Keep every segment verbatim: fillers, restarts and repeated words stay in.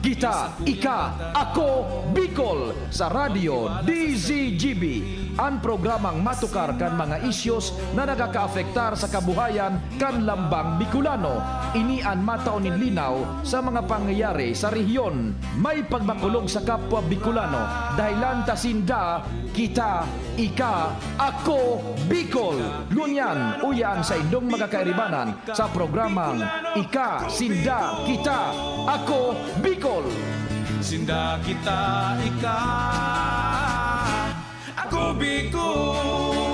Kita, ika, ako, Bicol, sa Radyo D Z G B, an programang matukar kan mga isyos na nakakaapektar sa kabuhayan kan lambang Bicolano. Ini an matao nin linaw sa mga pangyayari sa rehiyon. May pagmakulog sa kapwa Bicolano, dahelan ta sinda, kita, ika, ako, Bicol. Ngunyan, uya an saindong mga kairibanan sa programang Ika, Sinda, Kita, Ako, Bicol. Sinda, kita, ika, ako, Bicol.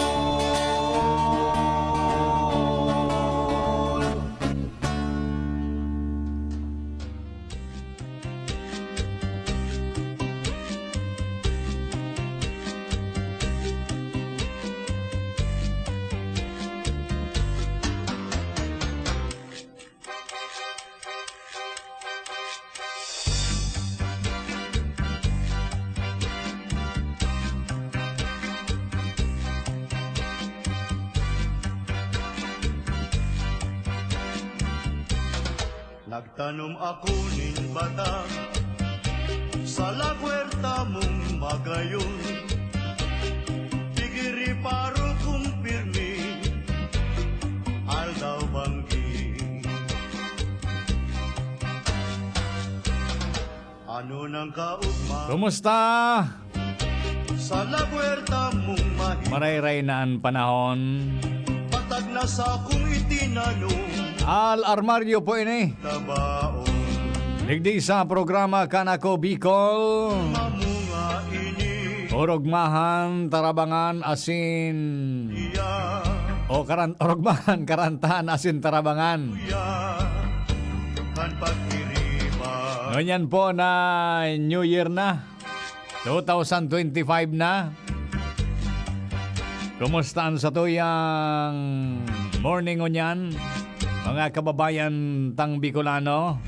Nagtanom ako nin batang sa lagwerta mong magayon. Pigiri paro kong pirmi, aldaw banggi. Ano nang kaugma? Kumusta? Sa lagwerta mong mahi- Marayray na an panahon. Patag na sa kong itinanom. Al Armario po ini. Tabaon. Digdi sa programa Kan Ako Bicol. Mamunga ini. Orogmahan, Tarabangan, asin Iya. O karan-, Orogmahan, Karantahan, asin Tarabangan. Iya. Kan pagiriba. Ngunyan po na New Year na. Two thousand twenty-five na. Kumusta an satuyang morning ngunyan, mga kababayan tang Bicolano?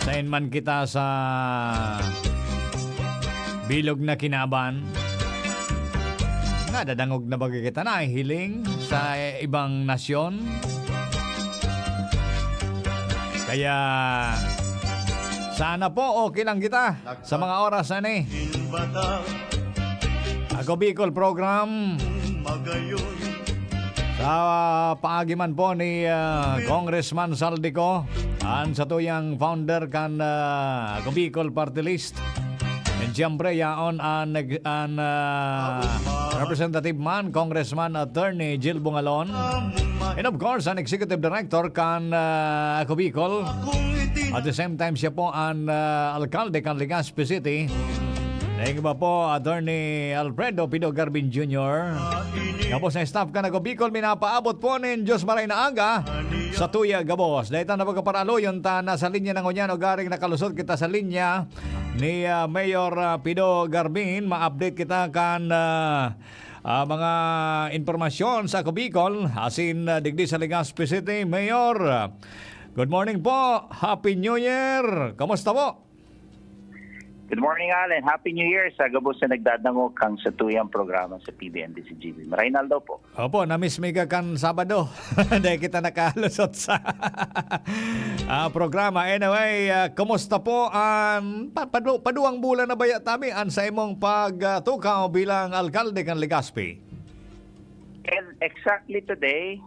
Sain man kita sa bilog na kinaban, nadadangog na baga kita nahihiling sa ibang nasyon. Kaya sana po okay lang kita sa mga oras na ni. Ako Bicol program. Sa paagi man po ni, ah, Congressman Zaldy Co, an satuyang founder kan, ah, Ako Bicol Party List. And siyempre, yaon an nag-, an, ah, representative man, Congressman Attorney Jill Bungalon. And of course, an executive director kan, ah, Ako Bicol. At the same time, siya po an, ah, alkalde kan Legazpi City. Daing iba po, Attorney Alfredo Pido Garbin Junior. Tapos na staff kan Ako Bicol, minapaabot po nin Diyos maray na aga sa tuya gabos. Dahil ta na pagkaparaloyon ta na sa linya na ngunyan, ugaring nakalusot kita sa linya ni, ah, Mayor, ah, Pido Garbin, ma-update kita kan, ah, ah, mga impormasyon sa Ako Bicol, asin, ah, digdi sa Legazpi City. Mayor, good morning po. Happy New Year. Kamusta po? Good morning, Allen. Happy New Year sa gabos na nagdadangog kan satuyang programa sa P B N D C G B. Maray na aldaw po. Opo, na-miss mi ka kan Sabado. Dai kita nakalusot sa, ah, programa. Anyway, ah, kumusta po an pa-, padu-, paduwang bulan na baya tabi an sa imong pagtukaw bilang alkalde kan Legazpi? And exactly today,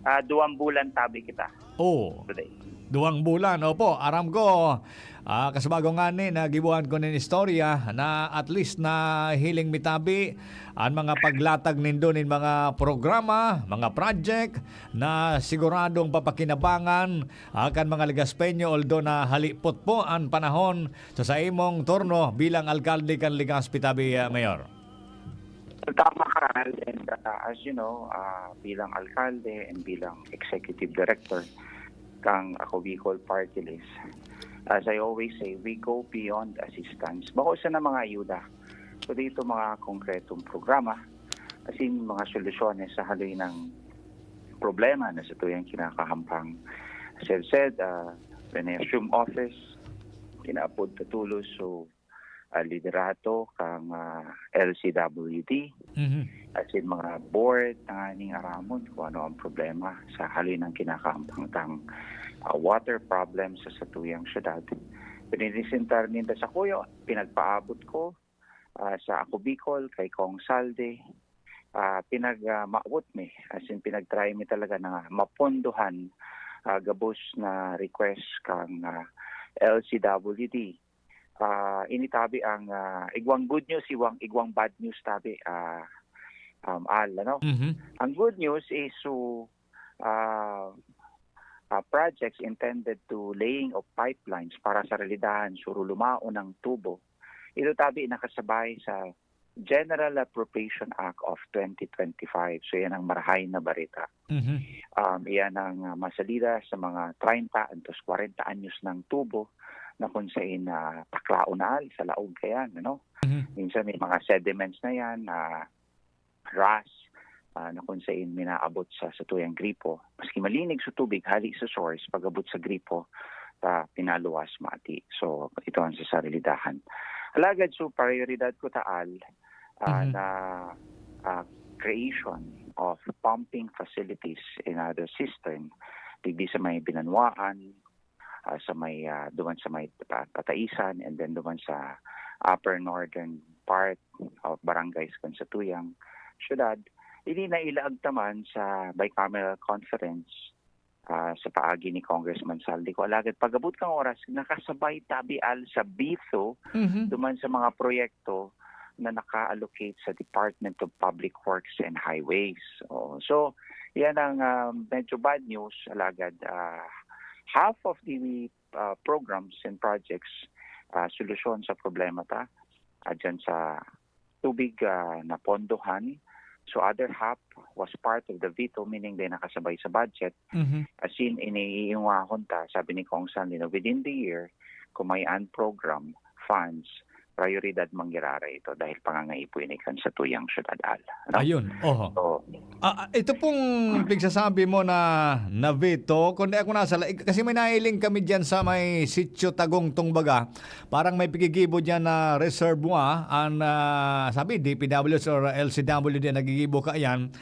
ah, duwang bulan tabi kita. Oh. Today. Duwang bulan, opo. Aram ko, ah, kasubago ngani na gibohan ko nin istorya na at least nahiling mi tabi an mga paglatag nindo nin mga programa, mga project na siguradong papakinabangan, ah, kan mga Legaspeño, although na halipot po an panahon sa saimong turno bilang alkalde kan Legazpi tabi, ah, Mayor. Tama ka, Al, and, uh, as you know, uh, bilang alkalde and bilang executive director kang Ako Bicol Party List, as I always say, we go beyond assistance. Bako sa na mga ayuda, kundi ito mga konkretong programa, as in mga solusyones sa haloy ng problema na sa tuyang kinakahampang. As I've said, uh, when I assume office, kinaapod ta tulos, so ah, liderato kang, ah, L C W D, Mhm. as in mga board tanganing aramon kung ano ang problema sa haloy ng kinakahampang tang, ah, water problem sa satuyang syudad. Pininisentar ninda sa kuyo, pinagpaabot ko, ah, sa Ako Bicol, kay Cong Saldi, ah, pinag, ah, maabot mi, as in pinag-try mi talaga na mapondohan, ah, gabos na request kang, ah, L C W D. Ah, ini tabi ang, ah, igwang good news, igwang, igwang bad news tabi, ah, um, Al, ano? Mhm. Ang good news is so, ah, ah, projects intended to laying of pipelines para sa Realidad, so rulumaon ng tubo. Ito tabi nakasabay sa General Appropriation Act of twenty twenty-five. So, yan ang marahay na barita. Mhm. Um, yan ang, ah, masalida sa mga treinta antos kwarenta anyos ng tubo na kung sain, ah, taklaon na al sa laog kayan, ano? Mhm. Minsan may mga sediments na yan, ah, rust, ah, na kung sain minaabot sa satuyang gripo. Maski malinig sa tubig, hali sa source, pag-abot sa gripo, ta pinaluwas mati. So, ito ang sa sarilidahan. Alagad, so, prioridad ko taal, ah, Mhm. na, ah, creation of pumping facilities in other cistern, digdi sa may Binanwaan, ah, sa may, ah, duman sa may pa-, Pataisan, and then duman sa upper northern part of barangays kan satuyang syudad. Ini nailaag ta man sa bicameral conference, ah, sa paagi ni Congressman Saldi ko. Alagad pag-abot kang oras, nakasabay tabi al sa BITO Mhm. duman sa mga proyekto na naka-allocate sa Department of Public Works and Highways. Oo. So, yan ang, ah, medyo bad news. Alagad, ah, half of the, ah, programs and projects, ah, solusyon sa problema ta, ah, dyan sa tubig, ah, na pondohan. So, other half was part of the veto, meaning they nakasabay sa budget. Mhm. As in, iniiingwahon ta, sabi ni Cong Sandy, na within the year, kung may an program, funds, prioridad mangyarara ito dahil pangangaipo ini kan satuyang syudad, Al. Ano? Ayun, oho. So, Ah, ah, ito pong pigsasabi mo na, na veto, kung di ako nasala, ik-, kasi may nahiling kami diyan sa may Sitio Tagongtong baga. Parang may pigigibo diyan na reservoir, an, ah, sabi, D P W S or L C W D ang nagigibo kaiyan.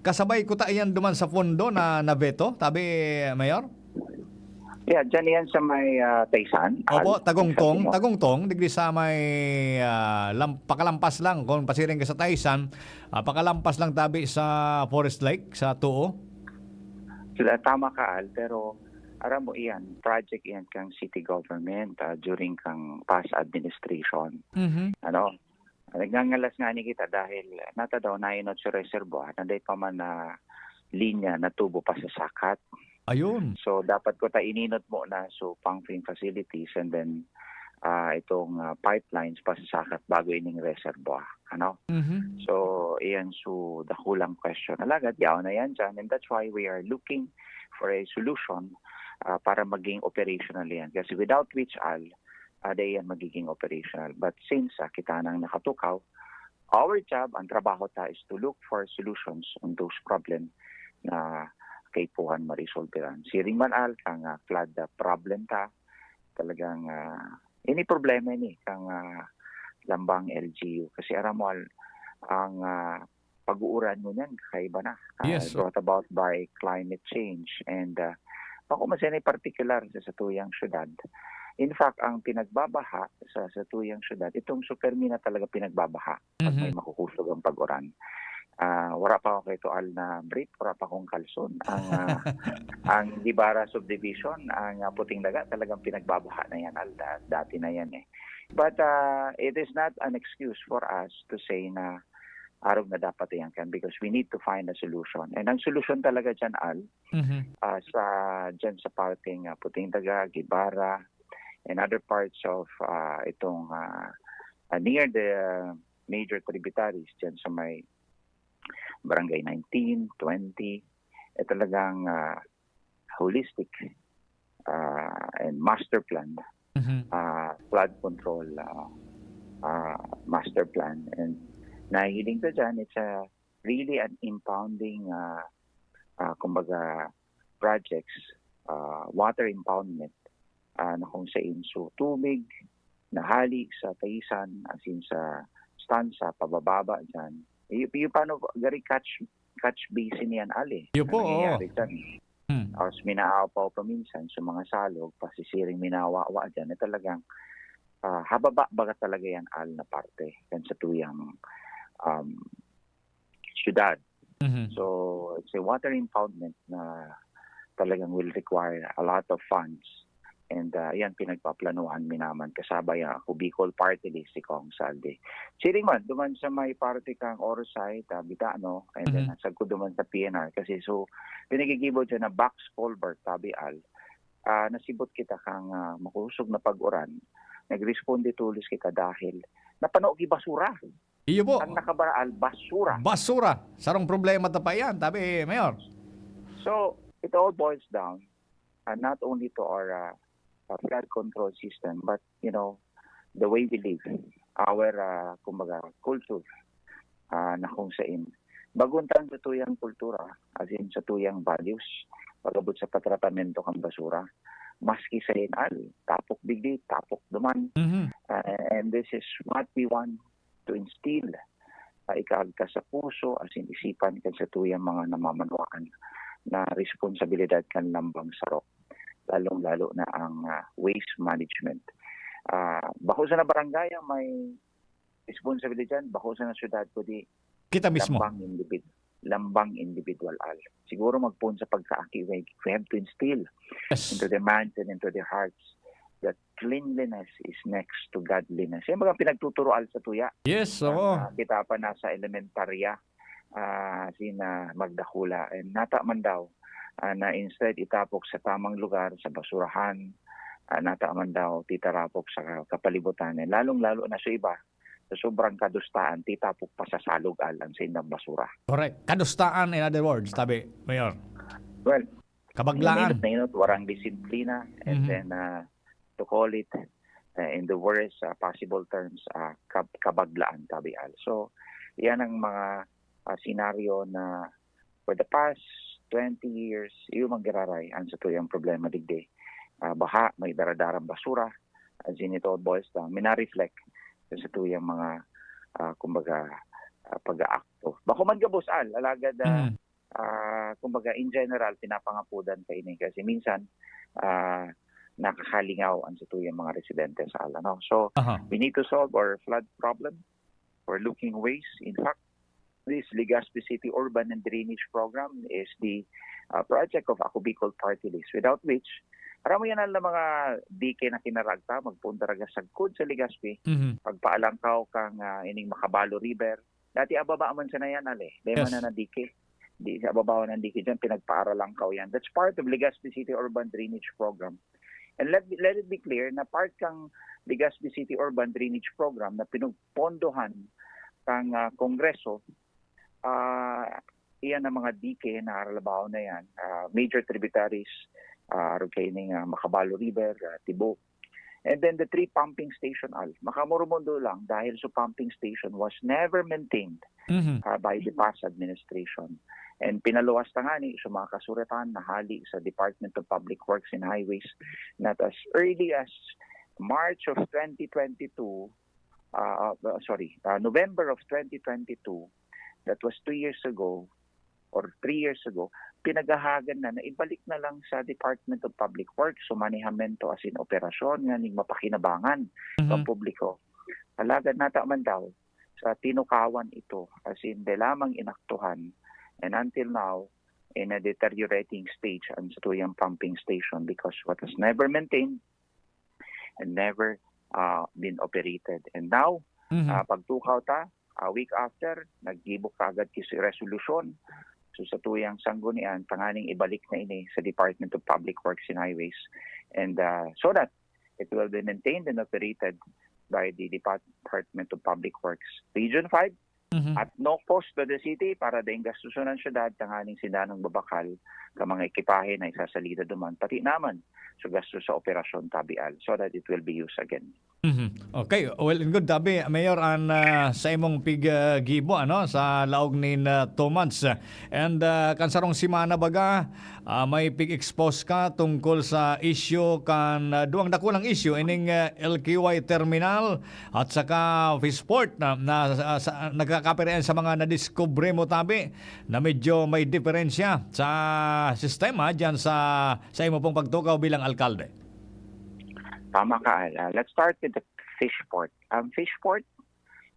Kasabay ko ta iyan duman sa pondo na, na veto, tabi, Mayor? Yeah, dyan yan sa may, ah, Taysan, Opo, Al, Tagongtong, sabi mo. Tagongtong, digdi sa may, ah, lam-, pakalampas lang, kung pasiring ka sa Taysan, ah, pakalampas lang tabi sa Forest Lake, sa Tuo. Sila, tama ka, Al, pero aram mo iyan, project iyan kang city government, ah, during kang past administration. Mhm. Ano? Nagngangalas ngani kita dahil nata daw nainot sa reservoir na dai pa man na linya na tubo pasasakat. Ayun. So, dapat ko ta ininot muna, so, pumping facilities and then, ah, itong, ah, pipelines pasasakat bago ining reservoir, ano? Mhm. So, iyan, so, dakulang question. Alagad, yaon na yan dyan, and that's why we are looking for a solution, ah, para maging operational yan. Kasi without which, Al, ah, dai yan magiging operational. But since, ah, kita nang nakatukaw, our job, ang trabaho ta is to look for solutions on those problem na kaipuhan maresolveran. Siring man, Al, kang, ah, flood, ah, problem ta, talagang, ah, ini problema ini kang, ah, Lambang L G U. Kasi aram mo, Al, ang, ah, pag-uuran ngunyan, kakaiba na. Ah, Yes. brought about by climate change. And, ah, bako man siya ni partikular sa satuyang syudad. In fact, ang pinagbabaha sa satuyang syudad, itong Supermi na talaga pinagbabaha pag may Mhm. makukusog ang pag-uran. Ah, wala pa ako kay Tual na brief, wala pa akong kalson. Ang, ah, ang Ibarra Subdivision, ang, ah, Puting Daga, talagang pinagbabaha na yan, Al, da-, dati na yan eh. But, ah, it is not an excuse for us to say na arog na dapat iyan kan, because we need to find a solution. And ang solusyon talaga dyan, Al, Mhm. ah, sa, dyan sa parteng, ah, Puting Daga, Guevara, and other parts of, ah, itong, ah, ah, near the major tributaries dyan sa may Barangay nineteen, twenty, eh, talagang, ah, holistic, ah, and master plan, Mhm. ah, flood control, ah, ah, master plan. And nahihiling ka dyan, it's a really an impounding, ah, ah, kumbaga, projects, ah, water impoundment, ah, na kung sain so tubig na hali sa Taysan, as in sa stansa, pabababa dyan. Y-, yung paano, gari catch, catch basin yan, Ali. Yun po, Ang nangyayari oo. dyan. Hmm. Tapos minaapaw pa minsan sa mga salog, pasisiring minawawa diyan, na talagang, ah, hababa baga talaga yan, Al, na parte kan sa tuyang, um, syudad. Mhm. So, it's a water impoundment na talagang will require a lot of funds. And, ah, yan, pinagpaplanuhan mi naman kasabay ang ako Bicol Party List, si Cong Saldi. Siring man, duman sa may parte kang Orsay, ta, Bitano, and then Mhm. sagkod duman sa P N R. Kasi so, pinagigibo dyan na box culvert, tabi Al. Ah, nasibot kita kang, ah, makusog na pag-uran. Nagresponde tulos kita dahil napano ki basura. Iyo po. Ang nakabaraal, basura. Basura. Sarong problema ta pa yan, tabi, Mayor. So, it all boils down, uh, not only to our, uh, uh, flood control system, but, you know, the way we live, our, uh, kumbaga, culture, uh, na kung sain. Baguntan sa tuyang kultura, as in sa tuyang values, pag-abot sa patratamento kang basura. Maski sa inal, tapok digdi, tapok duman. Mhm. Uh, and this is what we want to instill, ah, ikaagka sa puso, asin isipan kan satuyang mga namamanwaan na responsabilidad kan lambang saro, lalong-lalo na ang, ah, waste management. Ah, bako sana barangay ang may responsibility diyan, bako sana syudad, kundi Kita mismo. lambang individ-, lambang individual, Al. Siguro magpoon sa pagkaaki, we, we have to instill Yes. into their minds and into their hearts that cleanliness is next to godliness. Yan baga pinagtuturo, Al, sa tuya. Yes, Ang, oo. ah, kita pa nasa elementarya, ah, sina magdakula. And nata man daw, ah, na instead itapok sa tamang lugar, sa basurahan, ah, nata man daw titarapok sa kapalibutan. Eh, lalong-lalo na sa iba, sa sobrang kadustaan, titapok pa sa salog, Al, ang saindang basura. Correct. Kadustaan, in other words, tabi, Mayor. Well, Kabaglaan. Inot na inot, warang disiplina, and Mhm. then, ah, to call it, ah, in the worst, ah, possible terms, ah, kab-, kabaglaan, tabi, Al. So, yan ang mga, ah, senaryo na for the past twenty years, iyo man giraray ang satuyang problema digdi. Ah, baha, may daradarang basura, as in it all boils down, mina-reflect sa satuyang mga, ah, kumbaga, ah, pag-aakto. Bako man gabos, Al, alagad, ah, Mhm. ah, kumbaga, in general, pinapangapodan pa ini. Kasi minsan, ah, nakakalingaw ang satuyang mga residente sa Al, ano. So, Aha. we need to solve our flood problem. We're looking ways. In fact, this Legazpi City Urban and Drainage Program is the, ah, project of Ako Bicol Party List, without which, aram mo yan, Al, na mga dike na kinaragta, magpunta raga sagkod sa Legazpi, Mhm. pagpaalangkaw kang, ah, ining Makabalo River. Dati ababa man sana yan, Al, eh. Dai man Yes. na nadike. Di sa ababaw ng dike dyan, pinagpaaralangkaw yan. That's part of Legazpi City Urban Drainage Program. And let, let it be clear na part kang Legazpi City Urban Drainage Program na pinagpondohan kang, ah, Kongreso, ah, iyan ang mga dike na aralabaw na yan, ah, major tributaries, ah, arog kaining, ah, Makabalo River, ah, Tibo. And then the three pumping station, Al, makamoromondo lang dahil sa pumping station was never maintained, Mhm. ah, by the past administration. And pinaluwas na nga ni sa mga kasuratan na hali sa Department of Public Works and Highways, not as early as March of twenty twenty-two, ah, ah, sorry, ah, November of twenty twenty-two, that was two years ago or three years ago, pinaghahagan na na ibalik na lang sa Department of Public Works, so manehamiento asin operasyon nganing mapakinabangan Mhm. sa publiko. Alagad nata man daw, sa tinukawan ito, as in, dai lamang inaktuhan, and until now, in a deteriorating stage ang satuyang pumping station because what was never maintained and never, ah, been operated. And now, Mhm. ah, pagtukaw ta, a week after, naggibo kaagad ki si resolusyon. So, satuyang sanggunian, tanganing ibalik na ini sa Department of Public Works and Highways. And, ah, so that it will be maintained and operated by the Department of Public Works. Region five, Mhm. at no cost to the city, para daing gastuson ang syudad, tanganing sinda nang babakal ka mga ekipahe na isasalida duman, pati naman sa gastos sa operasyon, tabi, Al, so that it will be used again. Mhm. Okay, well and good, tabi, Mayor, an, ah, sa imong pig, ah, gibo, ano, sa laog nin, ah, two months. And, ah, kan sarong semana baga, ah, may pig-expose ka tungkol sa issue kan, ah, duwang dakulang issue, ining, ah, L K Y terminal at saka fishport na, na, ah, sa, nagkakapirian sa mga nadiskubre mo, tabi, na medyo may diferensya sa sistema diyan sa, sa imo pong pagtukaw bilang alkalde. Tama ka, Al. Ah, let's start with the fishport. Ang fishport,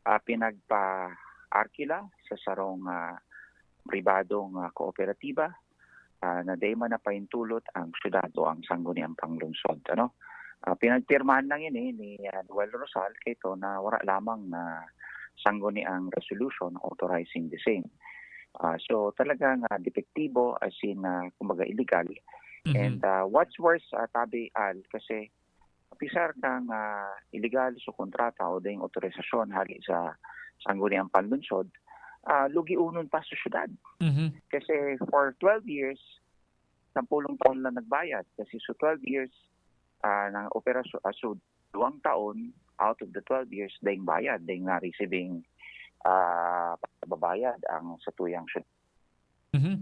ah, pinagpa-arkila sa sarong, ah, pribadong, ah, kooperatiba, ah, na dai man napaintulot ang syudad o ang sangguniang panglungsod, ano? Ah, pinagpirmahan lang ini ni, ah, Noel Rosal kaito na wara lamang na sangguniang resolution authorizing the same. Ah, so talagang, ah, depektibo, as in, ah, kumbaga illegal. Mhm. And, ah, what's worse, ah, tabi, Al, kasi apisar kang, ah, illegal so kontrata o daing otorisasyon hali sa sangguniang panlungsod, ah, lugiunon pa sa syudad. Mhm. Kasi for twelve years, sampulong taon lang nagbayad. Kasi so twelve years, ah, na operasyon, ah, so duwang taon out of the twelve years, daing bayad, daing na-receiving, ah, pagbabayad ang satuyang syudad. Mhm.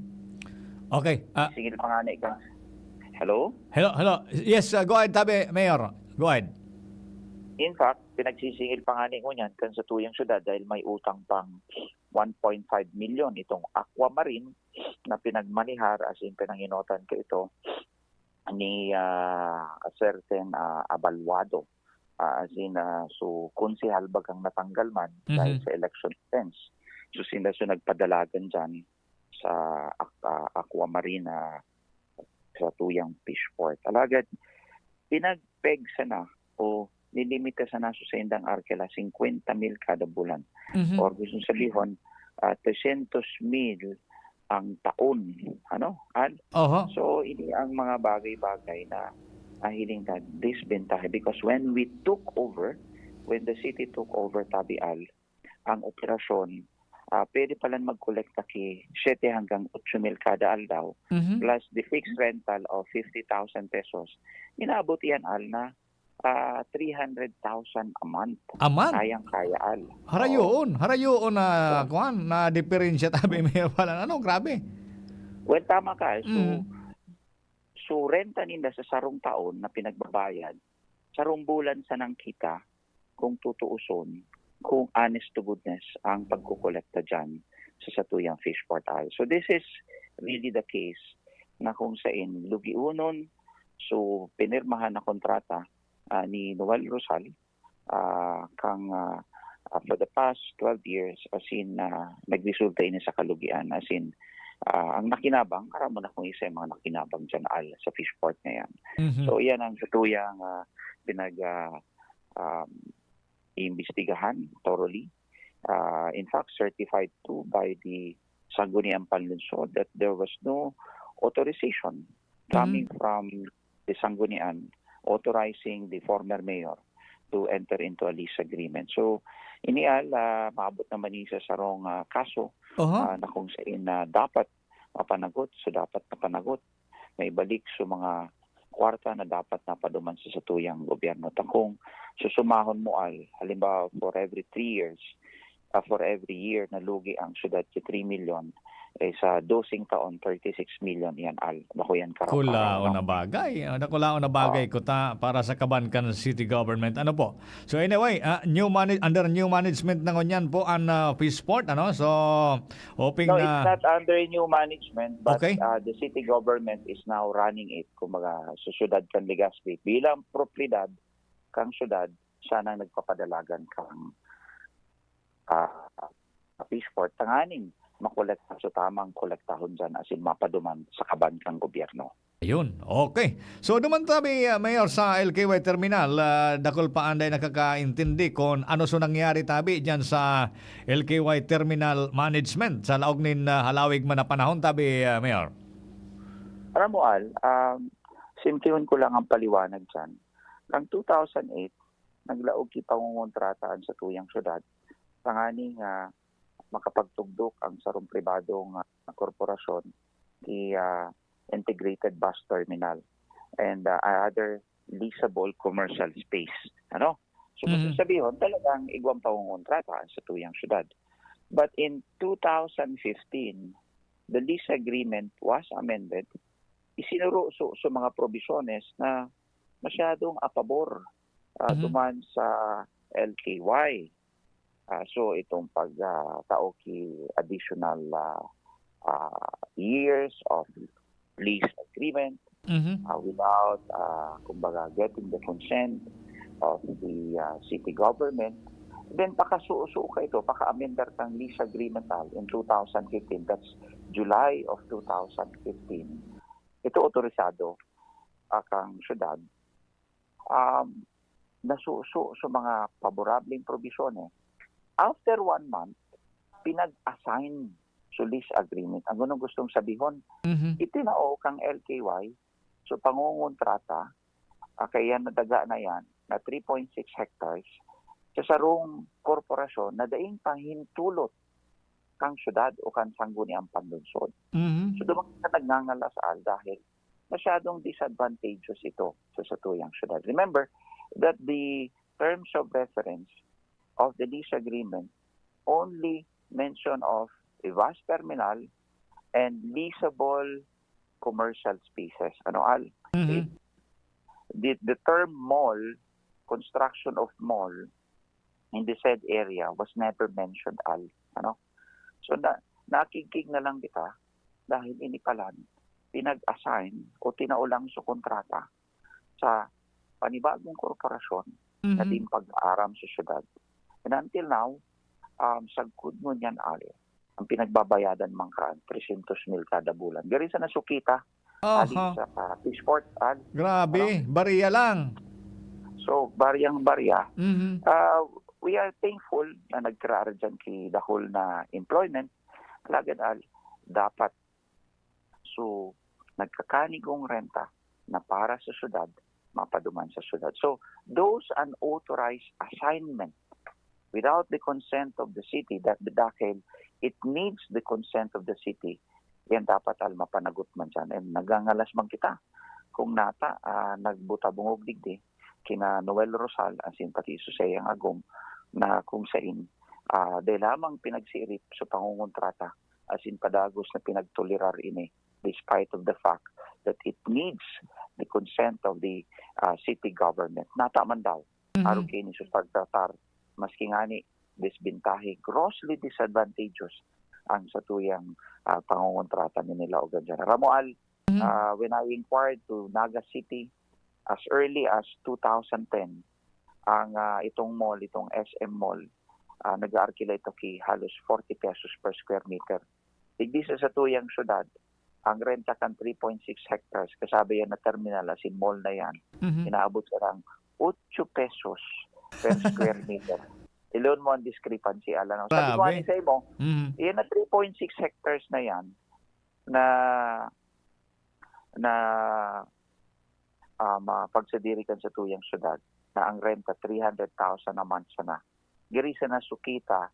Okay. Ah, Singil pa nga na ikaw. Hello? hello, hello. Yes, ah, go ahead, tabi, Mayor. Go ahead. In fact, pinagsisingil pa nga ni ngunyan kan satuyang syudad dahil may utang pang one point five million itong Aquamarine na pinagmanihar, as in pinanginotan kaito ni, ah, a certain, ah, Abaluado. Ah, as in, ah, so konsehal bagang natanggal man dahil Mhm. sa election offense. So sila so nagpadalagan diyan sa Ac-, ah, Aquamarine, ah, sa tuyang fishport. Alagad pinag-peg sana o nilimit sana sa saindang arkila singkwenta mil kada bulan. Mhm. Or gusto sabihon, ah, tresyentos mil ang taon, ano, Al? Oho. So, ini ang mga bagay-bagay na nahiling na disbentahe because when we took over, when the city took over, tabi, Al, ang operasyon, ah, pwede palan magkolekta ki siyete hanggang otso mil kada aldaw, Mhm. plus the fixed rental of fifty thousand pesos. Inaabot iyan, Al, na, ah, three hundred thousand a month. A month? Kayang-kaya, Al. Oo. Harayoon, harayoon na, Oo. kuwan, na diferensya, tabi, Mayor, palan. Ano, grabe. Well, tama ka. So, Mm. so renta ninda sa sarong taon na pinagbabayad, sarong bulan sanang kita, kung tutuuson, kung honest to goodness ang pagkokolekta diyan sa satuyang fishport, Al. So this is really the case na kung sain lugiunon, so pinirmahan na kontrata, ah, ni Noel Rosal, ah, kang, ah, ah, for the past twelve years, as in, ah, nagresulta ini sa kalugian. As in, ah, ang nakinabang, aram mo na kung isa yung mga nakinabang diyan, Al, sa fishport na yan. Mhm. So, iyan ang satuyang, ah, pinag, ah, um, iimbestigahan thoroughly. Ah, in fact, certified to by the Sangguniang Panlungsod that there was no authorization coming Mhm. from the Sanggunian authorizing the former mayor to enter into a lease agreement. So, ini, Al, ah, maabot naman ni sa sarong, ah, kaso, Oho. ah, na kung sain na dapat mapanagot, so dapat mapanagot. May balik so mga kwarta na dapat napaduman sa satuyang gobyerno. Ta kung susumahon mo, Al, halimbawa, for every three years, ah, for every year na lugi ang syudad sa three million, eh, sa doseng taon, thirty-six million yan, Al. Bako yan karaw-karaw, Kulaon ano? Na bagay. Ah, dakulaon na bagay Oo. Kuta para sa kaban kan city government. Ano po? So anyway, ah, new manage under new management na ngunyan po ang, ah, fishport, ano? So hoping No, na it's not under new management, but, Okay. ah, the city government is now running it. Kumbaga, sa syudad kan Legazpi, bilang propiedad kang syudad, siya nang nagpapadalagan kang, ah, fishport. Tanganing makolekta, so tamang kolektahon dyan, as in mapaduman sa kaban kang gobyerno. Ayun. Okay. So duman tabi, ah, Mayor, sa L K Y terminal, ah, dakul pa anday nakakaintindi kung ano so nangyari tabi diyan sa L K Y terminal management sa laog nin, ah, halawig man na panahon tabi, ah, Mayor. Alam mo, Al, um, simplihon ko lang ang paliwanag dyan. Kang two thousand eight, naglaog ki pangongontrata an satuyang syudad tanganing, ah, makapagtugdok ang sarong pribadong, ah, korporasyon ki, ah, integrated bus terminal and, ah, other leasable commercial space. Ano? So, Mhm. sabihon, talagang igwang pangongontrata ang satuyang syudad. But in two thousand fifteen, the lease agreement was amended. Isinuro so, so mga provisiones na masyadong apabor, ah, Mhm. duman sa L K Y. Ah, so, itong pag, ah, tao ki additional, ah, ah, years of lease agreement, Mhm. ah, without, ah, kumbaga, getting the consent of the, ah, city government, then pakasuo-suo ka ito, paka-amendar kang lease agreement, ah, in two thousand fifteen, that's July of two thousand fifteen. Ito otorisado, ah, kang syudad, um, nasuso sa mga paborableng probisyon, eh. After one month, pinag-assign sa lease agreement. Ang gunong gustong sabihon, Mhm. itinao kang L K Y, so pangongontrata, ah, kaya nadaga na yan, na three point six hectares, sa sarong korporasyon na daing pahintulot kang syudad o kan sangguniang panlungsod. Mhm. So, duman ka nagngangalas-al dahil masyadong disadvantageous ito sa satuyang syudad. Remember that the terms of reference of the lease agreement only mention of a bus terminal and leasable commercial spaces. Ano, Al? Mhm. It, the, the term mall, construction of mall in the said area was never mentioned, Al. Ano? So, na, nakigkig na lang kita dahil ini palan, pinag-assign o tinao lang sa kontrata sa panibagong korporasyon na Mhm. din pag-aaram sa syudad. And until now, um, sagkod ngunyan, Al, ang pinagbabayadan man kan, trescientos mil kada bulan. Gari sa nasukita, Aha. ali sa, ah, Fishport, Al. Grabe, Ano? Barya lang. So, baryang-barya. Mhm. Ah, we are thankful na nagkiraar dyan ki dahul na employment. Alagad, Al, dapat. So, nagkakanigong renta na para sa syudad, mapaduman sa syudad. So, those unauthorized assignment without the consent of the city, that dahil it needs the consent of the city, yan dapat, Al, mapanagot man dyan. And nagangalas man kita kung nata, ah, nagbuta-bungog digdi, kina Noel Rosal, asin pati sa saiyang agom, na kung sain, ah, dai lamang pinagsirip sa pangongontrata, asin padagos na pinagtolerar ini, despite of the fact that it needs the consent of the, ah, city government. Nata man daw, Mhm. arog kaini sa pagtratar, maski ngani, disbentahe, grossly disadvantageous ang satuyang, ah, pangongontrata ni nila o ganyan. Ramo, Al, Mhm. ah, when I inquired to Naga City, as early as two thousand ten, ang, ah, itong mall, itong S M Mall, ah, nag-aarkila ito ki halos forty pesos per square meter. Digdi sa satuyang syudad, ang renta kan three point six hectares, kasabi yan na terminal, asin mall na yan, Mhm. inaabot sa rang otso pesos per square meter. Ilon mo ang discrepancy, Alan. Sabi ko Grabe. nga ni sa imo, Mhm. iyan na three point six hectares na yan na, na, ah, mapagsadiri kan satuyang syudad na ang renta three hundred thousand a month sana. Diri sana sukita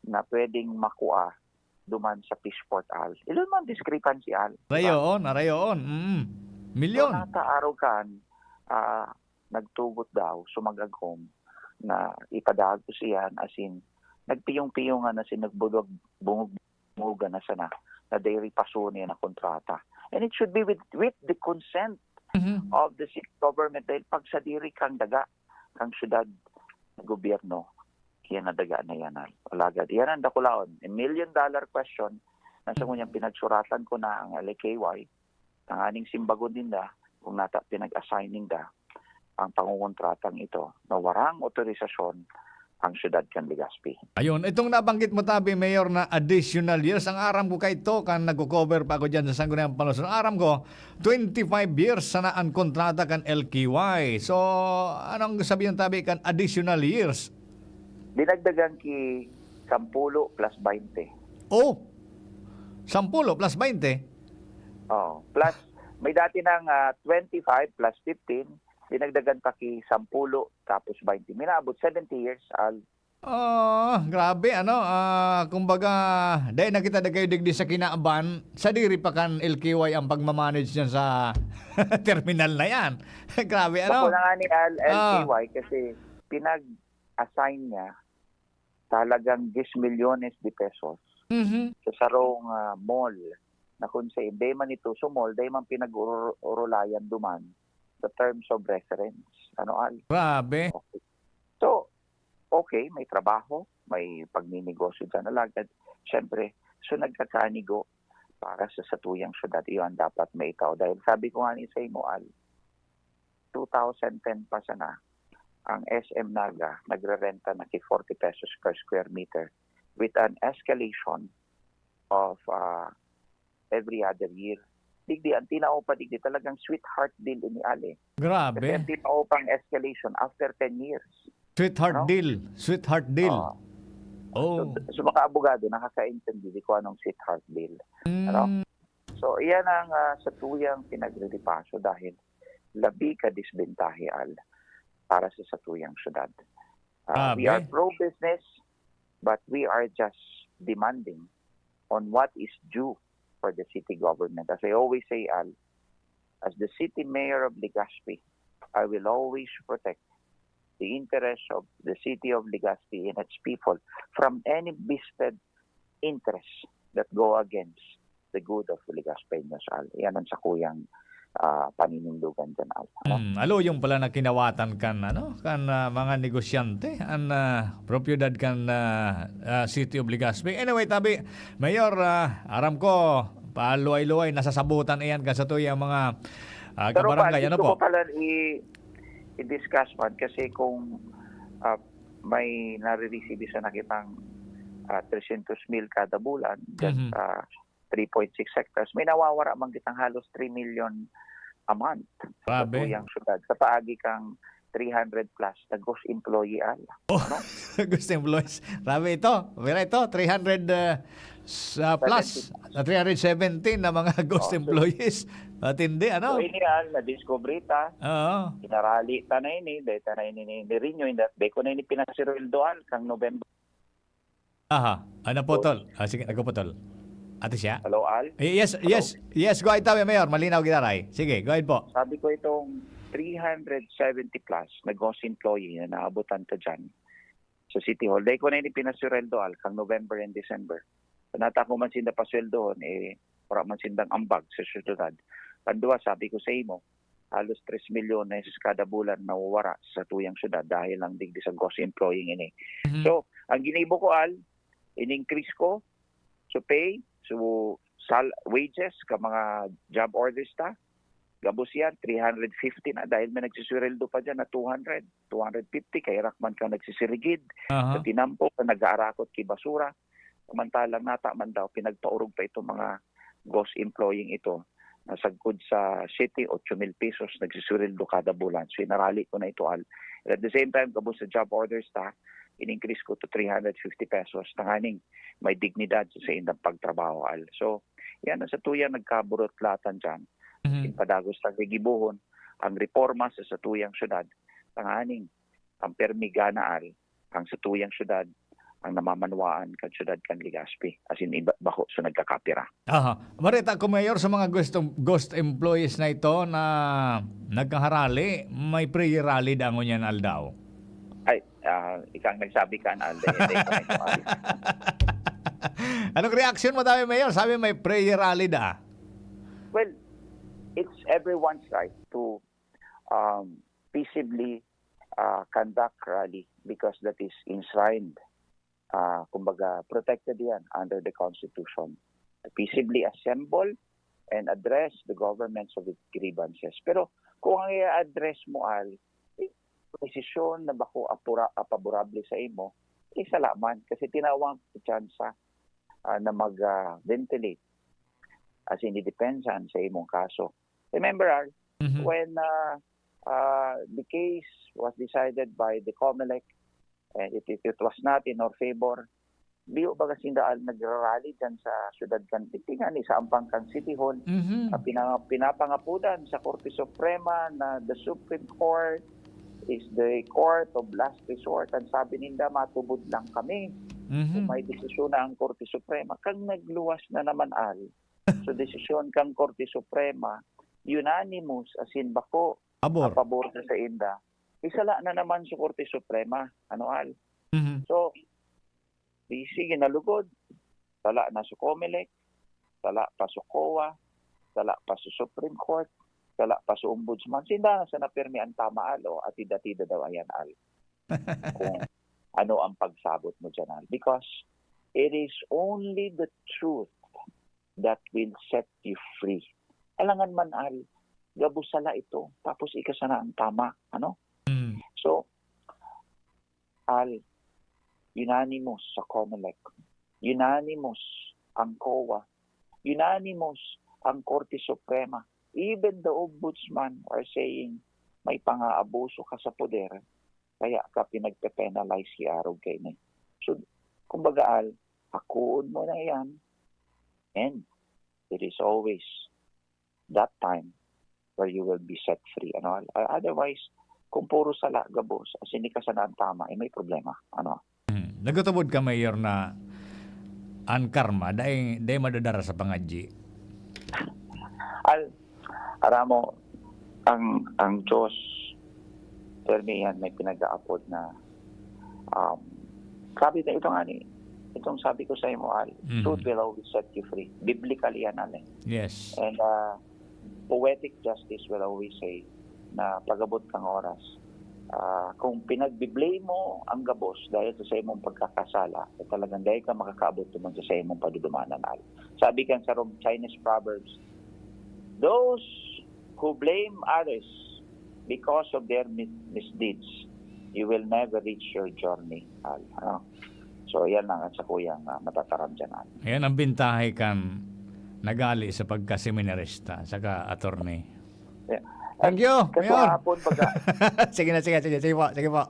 na pwedeng makua duman sa Fishport, Al. Ilon man discrepancy, Al. Di ba? Rayoon, rayoon. Mm. So, Milyon. nata arog kan, ah, nagtugot daw, sumagagom, na ipadagos iyan, asin nagpiyong-piyongan, asin nagbulwag, bungog-bungogan na sana, na diri paso niya na kontrata. And it should be with, with the consent Mhm. of the city government, dahil pagsadiri kang daga, kang syudad, gobyerno, kaya nadaga na yan, Al. Alagad, yan ang dakulaon. A million dollar question, na sa ngunyan pinagsuratan ko na ang L K Y, tanganing simbagon ninda kung nata pinag-assign ninda ang pangongontratang ito na warang otorisasyon ang siyudad kan Legazpi. Ayun, itong nabanggit mo, tabi, Mayor, na additional years, ang aram ko kay to, kan nagko-cover pa ako dyan sa Sangguniang Panlungsod, ang aram ko, twenty-five years sana ang kontrata kan L K Y. So, anong sabihin, tabi, kan additional years? Dinagdagan ki sampulo plus baynte. Oh! Sampulo plus baynte? Oh, plus, may dati nang, ah, twenty-five plus fifteen, dinagdagan pa ki sampulo, tapos baynte. Minaabot seventy years, Al. Oh, grabe, ano, ah, kumbaga, dahil nakita na kayo digdi sa kinaban, sadiri pa kan L K Y ang pagmamanage niya sa terminal na yan. Grabe, ano? Bako na nga ni Al, Ah. L K Y kasi pinag- assign niya talagang diyes milyones de pesos Mhm. sa sarong, ah, mall na kung sa dai man ito sa mall, dai man pinag-urulayan duman sa terms of reference. Ano, Al? Grabe. Okay. So, okay, may trabaho, may pagninegosyo diyan. Alagad, syempre, so nagkakanigo para sa satuyang syudad, iyon ang dapat maitao. Dahil sabi ko nga ni sa imo, Al, two thousand ten pa sana, ang S M Naga nagrerenta na ki forty pesos per square meter with an escalation of, ah, every other year. Digdi, ang tinao pa digdi, talagang sweetheart deal ini, Ali. Kasi Grabe. ang tinao pang escalation after ten years. Sweetheart Ano? deal. Sweetheart deal. Oo. Oh. So, sa mga abogado, nakakaintindi di ko anong sweetheart deal. Ano? Mm. So, iyan ang, ah, satuyang pinagriripaso dahil labi ka disbentahe, Al, para sa satuyang syudad. Ah, we Grabe. are pro-business, but we are just demanding on what is due for the city government. As I always say, Al, as the city mayor of Legazpi, I will always protect the interests of the city of Legazpi and its people from any vested interests that go against the good of Legazpeños, Al. Yan ang sakuyang, ah, paninindugan dyan, Al. Ano? Hmm, aluyong pala na kinawatan kan, ano, kan, ah, mga negosyante, an, ah, propiedad kan, ah, ah, City of Legazpi. Anyway, tabi, Mayor, ah, aram ko, paluway-luway, nasasabutan iyan kan satuyang mga, ah, Pero, kabarangay. Pal, Ano gusto po? ko pala i-, i-discuss man kasi kung, ah, may nare-receive sana kitang, ah, tresyentos mil kada bulan, dyan Mhm. sa three point six hectares, may nawawara man kitang halos three million a month sa Grabe. tuyang syudad, sa paagi kang three hundred plus na ghost employee, Al. Oh, Ano? ghost employees. Grabe ito. Pira ito? Three hundred, ah, s-, ah, plus. Seventy. Ah, three hundred seventy na mga ghost Oh, so employees. Matindi, ano? So, ini, Al, nadiskubre ta. Oo. Pinarali ta na ini, dahil ta na ini ni, ni Rinyo, inda-, dahil ko na ini pinasirweldoan kang November. Aha. Ano po, So, Tol? Ah, sige, nagpuputol. Ate siya? Hello, Al? Eh, yes, Hello? yes, yes, go ahead, tabi, Mayor. Malinaw, giraray. Sige, go ahead po. Sabi ko, itong three hundred seventy plus na ghost employee na naabutan ta dyan sa City Hall. Dahil ko na ini pinasweldo, Al, kang November and December. Sa nata ko man sinda pasweldohon, eh, wala man sindang ambag sa syudad. Pandua, sabi ko sa imo, halos tres milyones kada bulan nawawara sa tuyang syudad dahil lang digdi sa ghost employing ini. Mhm. So, ang ginibo ko, Al, in-increase ko, so pay, so sal-, wages ka mga job orders ta, gabos yan, three hundred fifty na dahil may nagsisweldo pa dyan na two hundred, two hundred fifty, kaya rakman ka nagsisirigid, Aha. sa tinampo, ka nag-aarakot ki basura. Samantalang nata man daw, pinagpaorog pa itong mga ghost employing ito na sagkod sa siyete, ocho mil pesos nagsisweldo kada bulan. So, inarali ko na ito, Al. And at the same time, gabos sa job orders ta, in-increase ko to three hundred fifty pesos. Tanganing may dignidad sa indang pagtrabaho, Al. So, yan ang sa tuya nagkaburutlatan dyan. Mhm. Inpadagos ta gigibohon ang reforma sa satuyang syudad. Tanganing ang permi gana, Al, ang satuyang syudad, ang namamanwaan kan syudad kan Legazpi, as in, iba, bako sa nagkakapira. Aha. Bareta ko, Mayor, sa mga ghost, ghost employees na ito na nagkaharali, may prayer rally dangon yan, Al, daw? Ay, ah, ika ang nagsabi kan, Al, dahil, dahil ko na ito, Al. Anong reaksyon mo, tabi, Mayor? Sabi may prayer rally da. Well, it's everyone's right to, um, peaceably, uh, conduct rally because that is enshrined, uh, kumbaga, protected yan under the Constitution. To peaceably assemble and address the governments of its grievances. Pero kung ang i-address mo, Al, eh, desisyon na bako apura-, apaborable sa imo, eh, sala man. Kasi tinawang tsansa, ah, na mag, ah, ventilate as in, depensahan sa imong kaso. Remember, Al, Mhm. when, ah, ah, the case was decided by the COMELEC and it, it, it was not in our favor, di ba kasi daal nagrarally dyan sa syudad kan, tingani sa ampang kan City Hall, Mhm. ah, pina-, pinapangapudan sa Korte Suprema na the Supreme Court is the court of last resort. Ang sabi ninda, "Matubod lang kami Mhm. kung may desisyon na ang Korte Suprema." Kang nagluwas na naman, Al, so, desisyon kan Korte Suprema, unanimous, as in, bako, Pabor. a pabor na sa inda. Isala na naman sa Korte Suprema, ano, Al? Mhm. So, di sige na lugod. Sala na sa Comelec, sala pa sa COA, sala pa sa Supreme Court, sala pa sa Ombudsman. Sinda na sa napirmi ang tama, Al, o atid-atida daw ayan, Al. Kung ano ang pagsabot mo dyan, Al. Because it is only the truth that will set you free. Alangan man, Al, gabos sala ito, tapos ika sana ang tama, ano? Mm. So, Al, unanimous sa Comelec, unanimous ang COA, unanimous ang Korte Suprema, even the Ombudsman are saying may pang-aabuso ka sa poder, kaya ka pinagpe-penalize si Arog kaini. So, kumbaga, Al, hakoon mo na yan, and it is always that time where you will be set free. Ano, Al? Otherwise, kung puro sala gabos, as in, ika sana ang tama, eh, may problema. Ano? Hmm. Nagtubod ka, Mayor, na ang karma dai, dai madadara sa pangadyi. Al, aramo, ang, ang Diyos, permi yan, may pinag-aapod na, um, sabi na, ito nga ni, itong sabi ko sa imo, Al, Mhm. truth will always set you free. Biblically yan, Al, eh. Yes. And, uh, poetic justice will always say na pag-abot kang oras, ah, kung pinagbi-blame mo ang gabos dahil sa, sa imong pagkakasala, eh, talagang dahil ka makakaabot naman sa, sa imong padudumanan, Al. Sabi kan sa Rom-, Chinese proverbs, "Those who blame others because of their mi-, misdeeds, you will never reach your journey," Al. Ano? So, yan lang ang sakuyang, ah, matataram dyan, Al. Ayan ang bintahe kan nag-ali sa pagkaseminarista, saka attorney. Yeah. Thank you, Kasi Mayor. Hapon, baga, Sige na, sige, sige, sige po, sige po.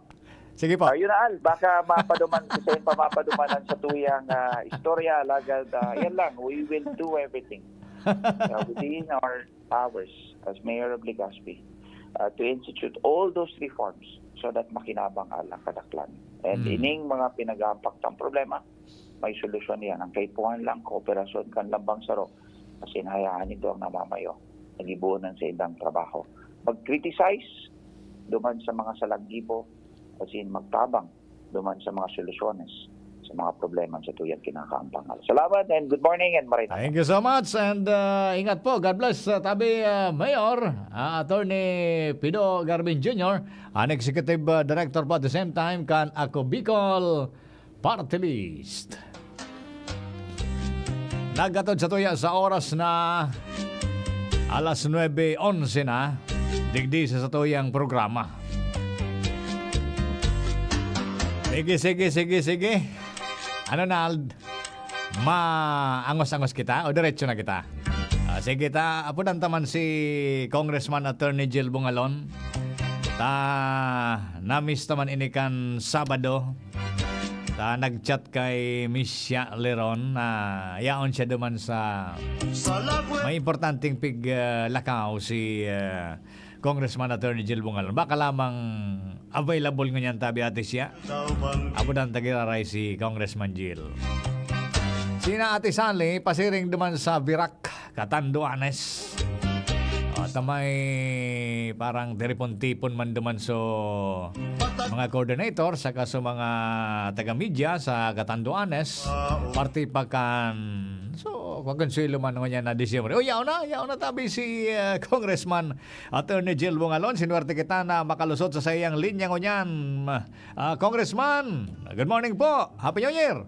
Sige po. Ayun na, Al, baka mapaduman, isa yung pamapadumanan sa tuyang, ah, istorya, lagad, ah, yan lang, we will do everything, ah, within our powers as Mayor of Legazpi, ah, to institute all those reforms so that makinabang, Al, ang kadaklan. And Mm. ining mga pinag-aampaktang problema, may solusyon yan. Ang kaipuhan lang, kooperasyon kan lambang saro, kasi hayaan ito ang namamayo, nagibuonan sa indang trabaho. Mag-criticize duman sa mga salanggibo, kasi magtabang duman sa mga solusyones sa mga problema sa tuyang kinakaampangan. Salamat and good morning and maray na. Thank you so much and, uh, ingat po. God bless, uh, tabi, uh, Mayor, uh, Attorney Pido Garvin Junior, an Executive, uh, Director po at the same time kan Ako Bicol Party List. Nagkatod sa tuya sa oras na alas nuebe onse na, digdi sa satuyang programa. Sige, sige, sige, sige. Ano na, Ald? Maangos-angos kita o diretso na kita? Ah, sige ta, apodan ta man si Congressman Attorney Jil Bungalon. Ta, na-miss ta man ini kan Sabado. Ta, nag-chat kay Miss Sha Leron na yaon siya duman sa may importanteng pig, ah, lakaw si, ah, Congressman Attorney Jil Bungalon. Baka lamang available ngunyan tabi, Ate Sha. Apodan ta giraray si Congressman Jil. Sina Ate Sally, pasiring duman sa Virac, Catanduanes. At may parang tiripon-tipon man duman so mga coordinator saka so mga taga-media sa Catanduanes. Parte pa kan, so, Consuelo man ngunyan na Disyembre. O, yaon na, yaon na tabi si, eh, Congressman Attorney Jil Bungalon. Sinuwerte kita na makalusot sa saiyang linya ngunyan. Ah, Congressman, good morning po. Happy New Year!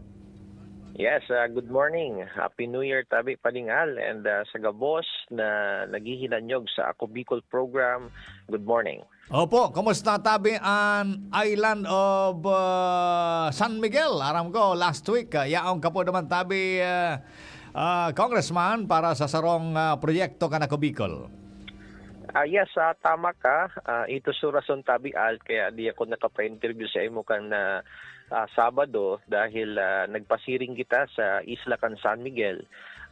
Yes, ah, good morning. Happy New Year, tabi, Pading Al, and, ah, sa gabos na naghihinanyog sa Ako Bicol program, good morning. Opo, kumusta tabi an Island of, ah, San Miguel? Aram ko, last week, ah, yaon ka po naman tabi, ah, ah, Congressman, para sa sarong, ah, proyekto kan Ako Bicol. Ah, yes, ah, tama ka. Ah, ito so rason, tabi, Al, kaya di ako nakapa-interview sa imo kan, ah, ah, Sabado dahil, ah, nagpasiring kita sa isla kan San Miguel,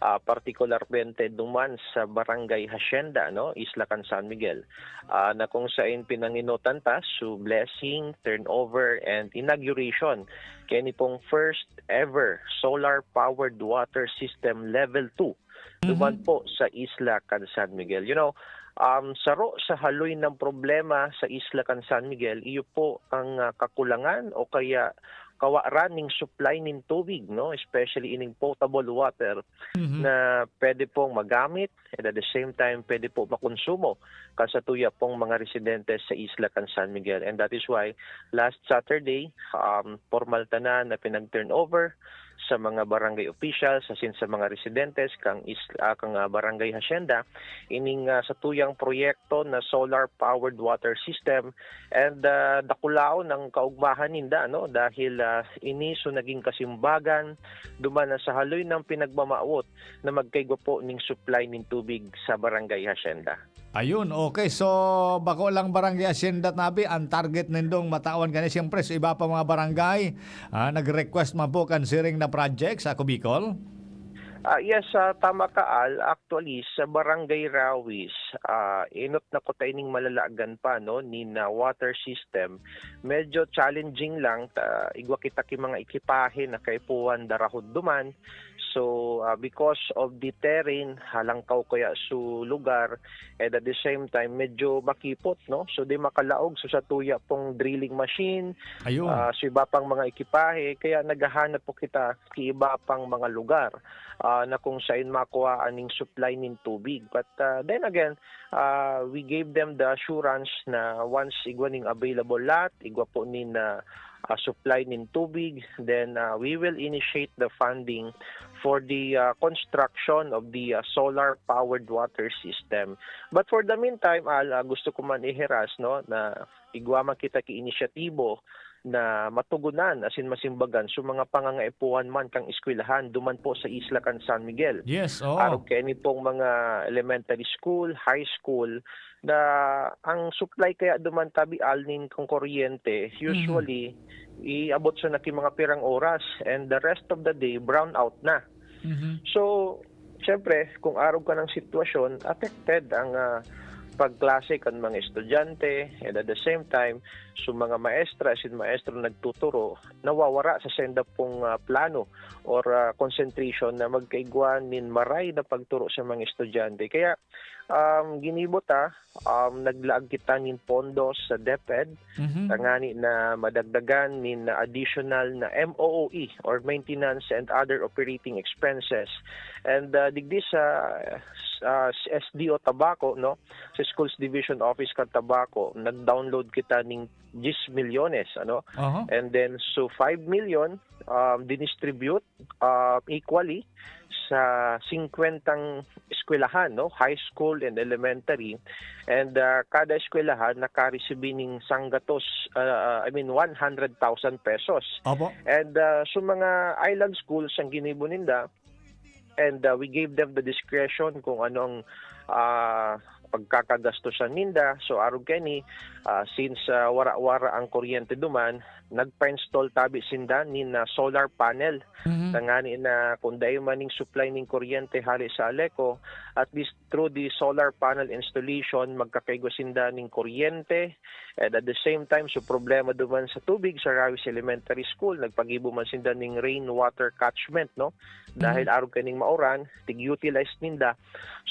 ah, partikularmente duman sa Barangay Hacienda, no, isla kan San Miguel, ah, na kung sain pinangenotan ta so blessing, turnover, and inauguration kani pong first ever solar-powered water system level two duman Mhm. po sa isla kan San Miguel. You know, Um, saro sa haloy ng problema sa isla kan San Miguel, iyo po ang, ah, kakulangan o kaya kawaran ning supply nin tubig, no? Especially ining potable water Mhm. na pwede pong magamit and at the same time pwede po makonsumo kan satuya pong mga residentes sa isla kan San Miguel. And that is why last Saturday, um, formal tanan na pinag-turnover sa mga barangay officials, asin sa mga residentes kang is-, ah, kang, ah, barangay hacienda, ining, ah, satuyang proyekto na solar powered water system. And, ah, dakulaon ang kaugmahan ninda, no? Dahil, ah, ini so naging kasimbagan duman na sa haloy ng pinagmamawot na magkaigwa po ning supply nin tubig sa barangay hacienda. Ayun, okay. So, bako lang barangay hacienda tabi, ang target nindong matawan kani, siyempre, sa iba pa mga barangay, ah, nag-request man po kan siring na project sa Ako Bicol? Ah, yes, ah, tama ka, Al. Actually, sa Barangay Rawis, ah, enot na kuta ining malalagan pa, no, nin, ah, water system. Medyo challenging lang, ta, igwa kita ki mga ekipahe na kaipuhan darahod duman. So, ah, because of the terrain, halangkaw kaya su lugar, and at the same time, medyo makipot, no? So, di makalaog. So, sa tuya pong drilling machine, Ayun. ah, sa iba pang mga ekipahe, kaya naghahanap po kita ki iba pang mga lugar, ah, na kung sain makuha aning supply nin tubig. But, ah, then again, ah, we gave them the assurance na once igwa ning available lot, igwa po nin, ah, ah, supply nin tubig, then, ah, we will initiate the funding for the, ah, construction of the, ah, solar powered water system. But for the meantime, Al, ah, gusto ko man ihiras, no, na igwa man kita ki inisyatibo na matugunan asin masimbagan sa mga pangangaipuhan man kang eskwelahan duman po sa isla kan San Miguel. Yes, oo. Arog kaini pong mga elementary school, high school, na ang supply kaya duman tabi alnin kang kuryente, Mm. usually, iabot siya na ki mga pirang oras, and the rest of the day, brown out na. Mhm. So, siyempre, kung arog ka ng sitwasyon, affected ang, ah, pagklase kan mga estudyante, and at the same time, so mga maestra, asin maestro nagtuturo, nawawara sa senda pong, ah, plano or, ah, concentration na magkaigwa nin maray na pagturo sa mga estudyante. Kaya, um, ginibo ta, um, naglaag kita nin pondo sa DepEd, Mhm. tangani na madagdagan nin additional na M O O E or maintenance and other operating expenses. And, ah, digdi sa, ah, S D O Tabaco, no, sa Schools Division Office kan Tabaco, nag-download kita ning diyes milyones, ano? Aha. And then, so five million, um, dinistribute, um, equally sa singkwentang eskwelahan, no? High school and elementary. And, ah, kada eskwelahan nakaresibi ning sanggatos, ah, I mean, one hundred thousand pesos. Opo. And, ah, so mga island schools ang ginibo ninda, and, ah, we gave them the discretion kung ano ang, ah, pagkakagastusan ninda. So, arog kaini, ah, since, ah, wara-wara ang kuryente duman, nagpa-install tabi sinda nin, ah, solar panel. Mhm. Tangani na kung dai man ning supply ning kuryente hale sa Aleco, at least through the solar panel installation, magkakaigwa sinda ning kuryente. And at the same time, so problema duman sa tubig sa Rawis Elementary School, nagpagibo man sinda ning rainwater catchment, no? Dahil Mhm. arog kaning mauran, tig-utilize ninda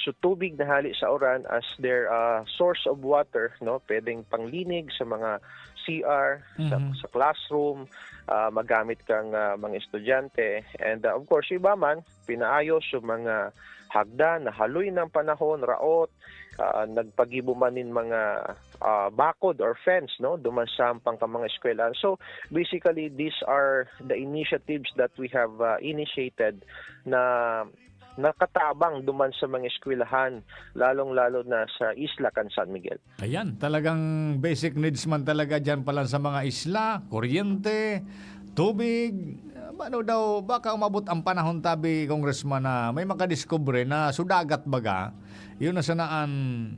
so tubig na hale sa uran as their, ah, source of water, no? Pwedeng panglinig sa mga C R, sa, Mhm. sa classroom, ah, magamit kang, ah, mga estudyante. And, ah, of course, yung iba man, pinaayos yung mga hagdan na haloy ng panahon, raot, ah, nagpagibo man nin mga, ah, bakod or fence, no? Duman sa hampang ka mga eskwelahan. So, basically, these are the initiatives that we have, ah, initiated na nakatabang duman sa mga eskwelahan, lalong-lalo na sa isla kan San Miguel. Ayan, talagang basic needs man talaga diyan pa lang sa mga isla, kuryente, tubig. Ano daw, baka umabot ang panahon, tabi, Congressman, na may makadiskubre na sudagat baga, yun na sana an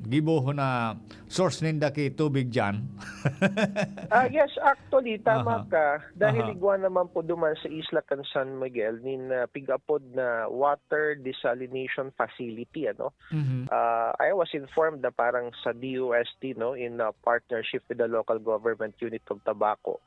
gibohon na source ninda ki tubig diyan. Ah, yes, actually, tama Aha. ka. Dahil Aha. igwa naman po duman sa isla kan San Miguel, nin, ah, pig-apod na water desalination facility, ano? Mhm. Ah, I was informed na parang sa D O S T, no, in, ah, partnership with the local government unit of Tabaco.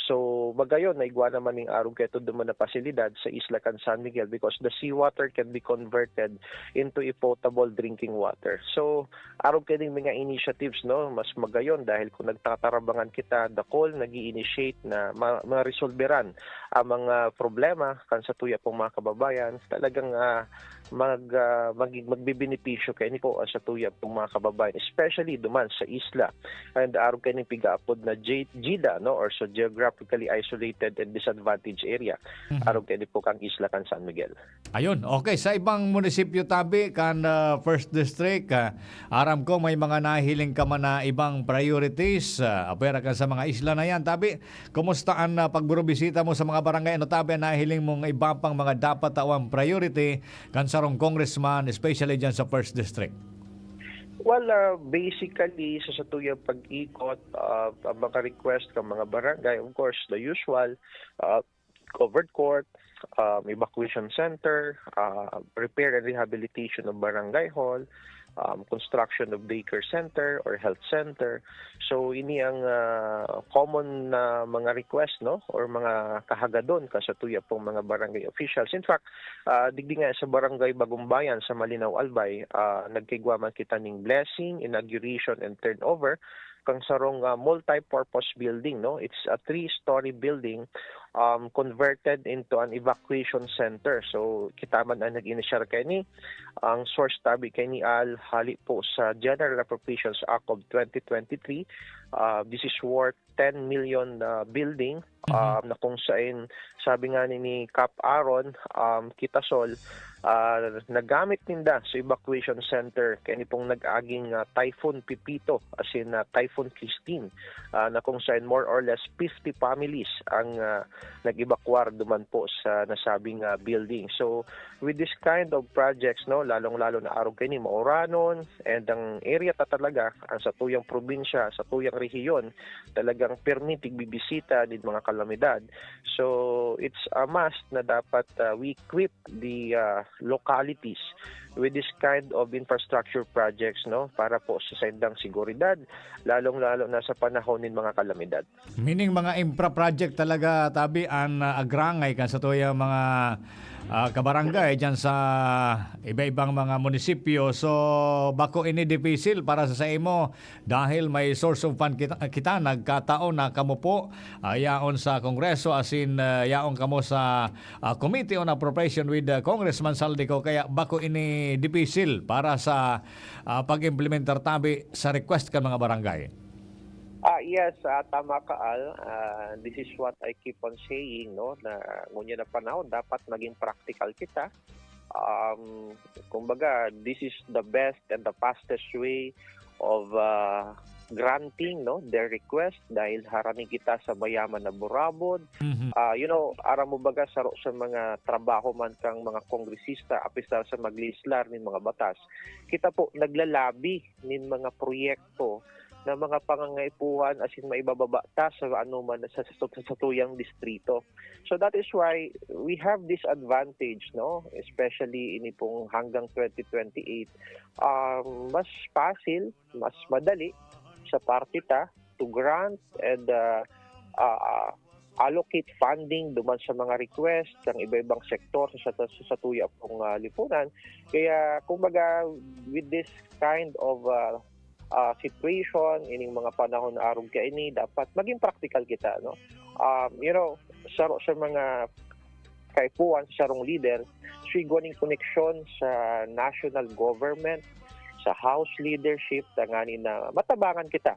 So, magayon na igwa naman ning arog kaito duman na pasilidad sa isla kan San Miguel because the seawater can be converted into a potable drinking water. So, arog kaining mga initiatives, no, mas magayon dahil kung nagtatarabangan kita, dakul nag-i-initiate na ma-, maresolberan ang mga problema kan satuya pong mga kababayan, talagang, ah, mag, ah, mag-, magbebenepisyo kaini po ang satuya pong mga kababayan, especially duman sa isla. And arog kaining pigaapod na J-, GIDA, no, or sa Geographically Isolated and Disadvantaged Area. Mhm. Arog kaini po kang isla kan San Miguel. Ayun, okay. Sa ibang munisipyo tabi kan, ah, First District, ah, aram ko may mga nahiling ka man na ibang priorities, ah, apwera kan sa mga isla na yan. Tabi, kumusta an, ah, pagburubisita mo sa mga barangay? Ano tabi an nahiling mong iba pang mga dapat tawan priority kan sarong congressman, especially dyan sa First District? Well, ah, basically, sa satuyang pag-ikot, ah, ang mga request ng mga barangay, of course, the usual, ah, covered court, um, evacuation center, ah, repair and rehabilitation of barangay hall, um, construction of daycare center or health center. So, ini ang, ah, common na mga request, no, or mga kahagadon kan satuya pong mga barangay officials. In fact, ah, digdi nga sa Barangay Bagumbayan sa Malinao, Albay, ah, nagkaigwa man kita ning blessing, inauguration, and turnover kan sarong, ah, multi-purpose building, no? It's a three-story building, um, converted into an evacuation center. So, kita man ang nag-inisyar kaini, ang source tabi kaini, Al, hali po sa General Appropriations Act of twenty twenty-three. Ah, this is worth ten million, ah, building, Mhm. um, na kung sain, sabi nga ni, ni Kap Aaron, um, Kitasol, ah, nagamit ninda sa evacuation center kaini pong nag-aging, ah, Typhoon Pepito, as in, ah, Typhoon Christine, ah, na kung sain more or less fifty families ang, ah, nag-evacuar duman po sa nasabing, ah, building. So, with this kind of projects, no, lalong-lalo na arog kaini, mauranon, and ang area ta talaga, ang satuyang probinsya, satuyang rehiyon, talagang permi tigbibisita nin mga kalamidad. So, it's a must na dapat, ah, we equip the, ah, localities with this kind of infrastructure projects, no, para po sa saindang seguridad, lalong-lalo na sa panahon nin mga kalamidad. Meaning, mga infra project talaga, tabi, an, ah, agrangay kan satuyang mga, ah, kabarangay diyan sa iba-ibang mga munisipyo. So, bako ini dipisil para sa saimo dahil may source of fund kita, kita nagkataon na kamo po, ah, yaon sa Kongreso, asin, ah, yaon kamo sa, ah, Committee on Appropriation with, ah, Congressman Zaldy Co. Kaya bako ini dipisil para sa, ah, pag-implementar tabi sa request kan mga barangay. Ah, yes, ah, tama ka, Al. Ah, this is what I keep on saying, no, na ngunyan na panahon, dapat maging practical kita. Um, kumbaga, this is the best and the fastest way of, ah, granting, no, their request dahil harani kita sa mayaman na burabod. Mhm. Ah, you know, aram mo baga, saro sa mga trabaho man kang mga kongresista, apisar sa maglegislar nin mga batas, kita po naglalabi nin mga proyekto na mga pangangaipuhan asin maibababa ta sa ano man sa, sa, sa satuyang distrito. So that is why we have this advantage, no? Especially ini pong hanggang twenty twenty-eight, um, mas pasil, mas madali sa parte ta to grant and, uh, uh, allocate funding duman sa mga request ng iba-ibang sektor sa, sa, sa satuya pong, ah, lipunan. Kaya, kumbaga, with this kind of, ah, ah, situation, ining mga panahon na arog kaini, dapat maging practical kita, no? Um, you know, saro sa mga kaipuhan sa sarong leader, sigwa ning koneksyon sa national government, sa House leadership, tanganing na matabangan kita